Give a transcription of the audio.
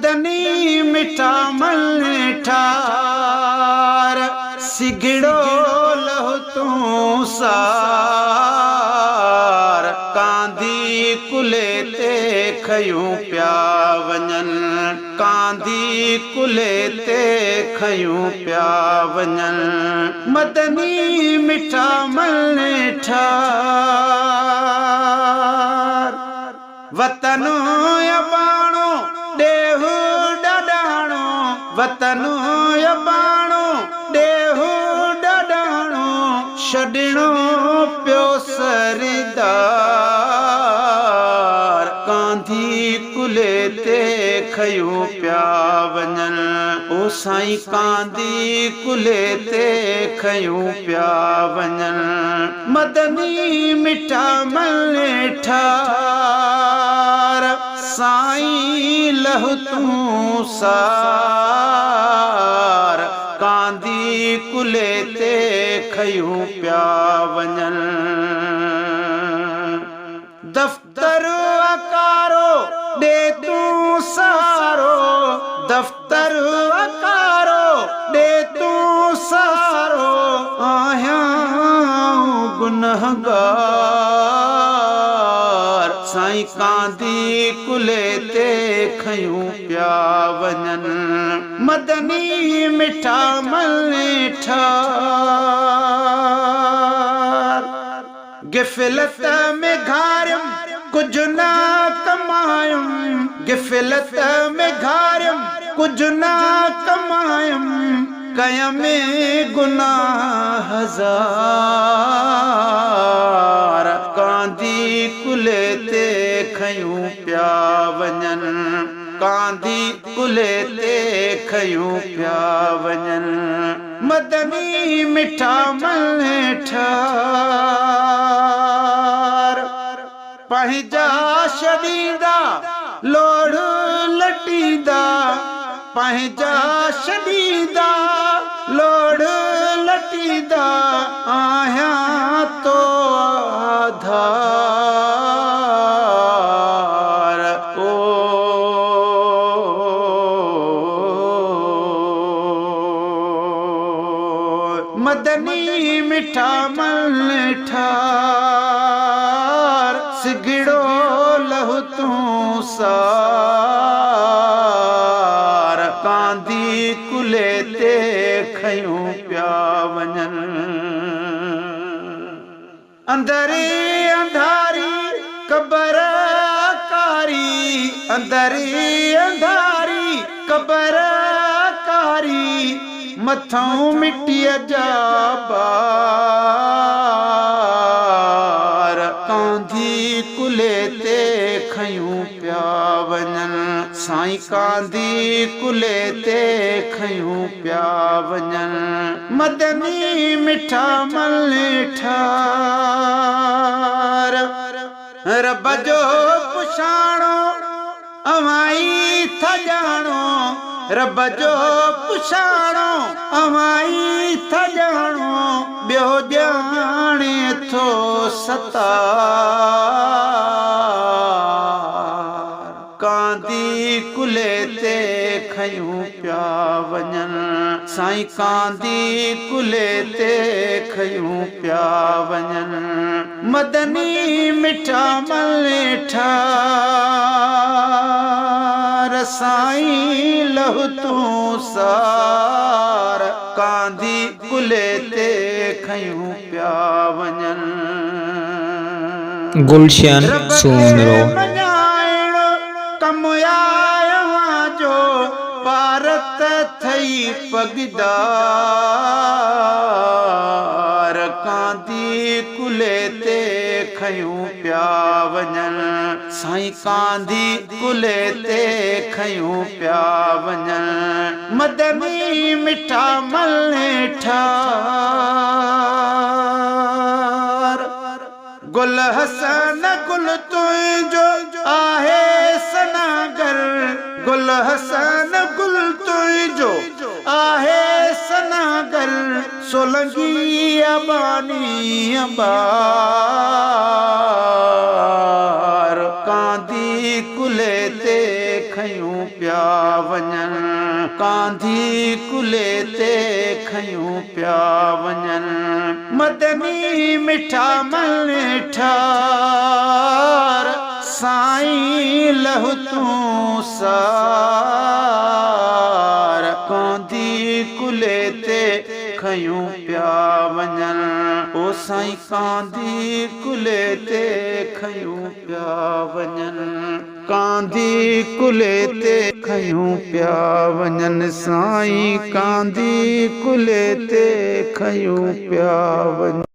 مدني مٺا منٺار، سگهڙو لهه تون سار، ڪانڌي ڪلهي تي کيون پيا وڃن، ڪانڌي ڪلهي تي کيون پيا وڃن۔ مدني مٺا منٺار، وطن اباڻو ڏيهه ڏاڏاڻو، وطن اباڻو ڏيهه ڏاڏاڻو، ڇڏڻو پيو سردار، ڪانڌي ڪلهي تي کيون پيا وڃن۔ او سائين، ڪانڌي ڪلهي تي کيون پيا وڃن۔ مدني مٺا منٺار، سائين لهه تون سار، ڪانڌي ڪلهي تي کيون پيا وڃن۔ دفتر اڪارو ڏي تون سارو، دفتر اڪارو ڏي تون سارو، آهيان گنهگار، سائين ڪانڌي ڪلهي تي کيون پيا وڃن۔ مدني مٺا منٺار، غفلت ۾ گهاريم ڪجهه نه ڪمايم، غفلت ۾ گهاريم ڪجهه نه ڪمايم، ڪيم گناهه هزار، ڪانڌي ڪلهي تي کيون پيا وڃن، ڪانڌي ڪلهي تي کيون پيا وڃن۔ مدني مٺا منٺار، پنهنجا ڇڏيندا لوڙ لٽيندا، پنهنجا ڇڏيندا لوڙ لٽيندا، آهيان تو آڌار، او مدني مٺا منٺار، سگهڙو لهه تون سار، ڪانڌي ڪلهي تي کيون پيا وڃن۔ اندري انڌاري قبر ڪاري، اندري انڌاري قبر ڪاري، مٿئون مٽيءَ جا بار، ڪانڌي ڪلهي تي کيون پيا وڃن۔ سائين ڪانڌي ڪلهي تي کيون پيا وڃن۔ مدني مٺا منٺار، رب جو پڇاڻو اوهان ئي ٿا ڄاڻو، رب جو پڇاڻو اوهان ئي ٿا ڄاڻو، ٻيو ڄاڻي ٿو ستار، ڪانڌي ڪلهي تي کيون پيا وڃن۔ سائين ڪانڌي ڪلهي تي کيون پيا وڃن۔ مدني مٺا منٺار، سائين لهه تون سار، ڪانڌي ڪلهي تي کيون پيا وڃن۔ گلشن رب کي سومرو. مڃائڻ ڪم آيو جو پارت ٿئي پڳدار، ڪانڌي ڪلهي تي کيون پيا وڃن۔ سائين ڪانڌي ڪلهي تي کيون پيا وڃن۔ مدني مٺا منٺار، گل حسن گل تنهنجو آهي سناگر، گل حسن گل تنهنجو آهي سناگر، سولنگي اباني ٻار، ڪانڌي ڪلهي تي کيون پيا پيا وڃن، ڪانڌي ڪلهي تي کنيون پيا وڃن. مدني مٺا منٺار، سائين لهه تون سار، ڪانڌي ڪلهي تي کنيون پيا وڃن. او سائين ڪانڌي ڪلهي تي کنيون پيا وڃن. ڪانڌي ڪلهي تي کنيون پيا وڃن، سائين ڪانڌي ڪلهي تي کنيون پيا وڃن.